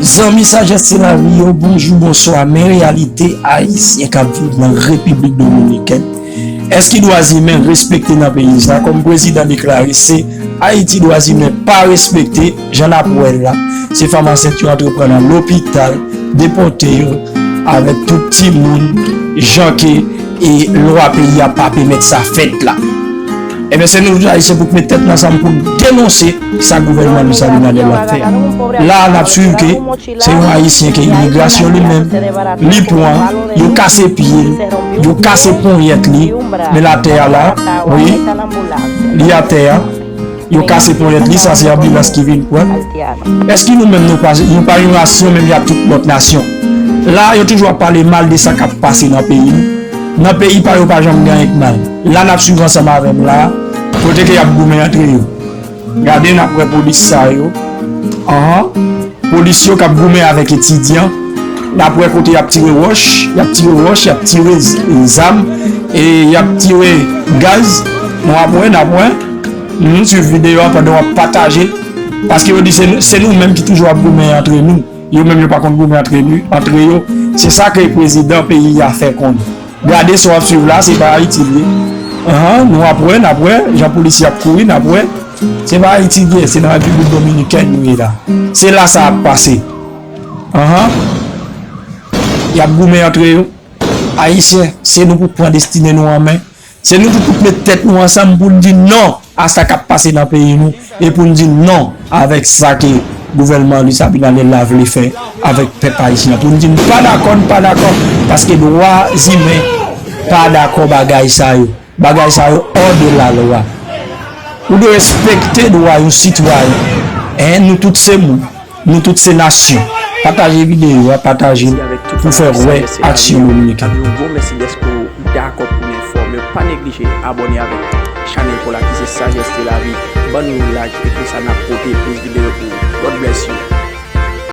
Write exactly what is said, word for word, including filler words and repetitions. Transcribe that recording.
Zanmi Sajès Se Lavi yo, bonjou, bonswa. Men reyalite ayisyen k ap viv nan Repiblik Dominikèn. Èske dwa imen respekte nan peyi sa? Kòm prezidan deklare, se Ayiti dwa imen pa respekte, jan n ap wè l la. Se fanm ansent yo antre pran nan lopital, depòte yo, avèk tout timoun, jan ke e lwa peyi a pa pèmèt sa fèt la. Ebyen, se nou tout Ayisyen pou k met tèt nou ansanm pou n denonse sa gouvènman Luis Abinader la ap fè a. La a, n ap swiv ke se yon Ayisyen ke imigrasyon li menm, li pran, yo kase pye l, yo kase ponyèt li, men l atè a la, wi, li atè a, yo kase ponyèt li, sa se anbilans ki vin pran l. Èske nou menm nou pa, nou pa yon nasyon menm jan ak tout lòt nasyon? La, yo toujou ap pale mal de sa k ap pase nan peyi nou. Nan peyi pa yo pa janm gen anyen k mal. La n ap swiv ansanm avè m la, kote ke y ap goumen antre yo. Gade, n ap wè polis sa yo. Anhan. Polis yo k ap goumen avèk etidyan. N ap wè kote y ap tire wòch, y ap tire wòch, y ap tire z-, zam, e y ap tire gaz. Nou ap wè, n ap wè. Nou swiv videyo a pandan w ap pataje. Paske yo di se, se nou menm ki toujou ap goumen antre nou. Yo menm yo pa konn goumen antre nou, antre yo. Se sa ke prezidan peyi a fè konnen. Gade sa w ap swiv la, se pa Ayiti l ye. Anhan, nou ap wè, n ap wè, jan polisye ap kouri, n ap wè. Se pa Ayiti l ye, se nan Repiblik Dominikèn nou ye la. Se la sa ap pase. Anhan. Y ap goumen antre yo. Ayisyen, se nou pou pran destine nou an men. Se nou tout pou met tèt nou ansanm pou n di non a sa k ap pase nan peyi nou e pou n di non avèk sa ke gouvènman Luis Abinader la vle fè avèk pèp ayisyen an. Pou n di n pa dakò, n pa dakò, paske dwa imen pa dakò bagay sa yo. Bagay sa yo hors de la loi. Ou dwe respekte dwa yon sitwayen. En, nou tout se moun. Nou tout se nasyon. Pataje videyo a, pataje l pou fè wè aksyon dominiken. N ap di w gwo mèsi dèske w dakò pou n enfòme w. Pa neglije abòne avèk chanèl pa w la ki se Sagesse de la Vie. Ban nou yon like e konsa n ap pote plis videyo pou ou. God bless you.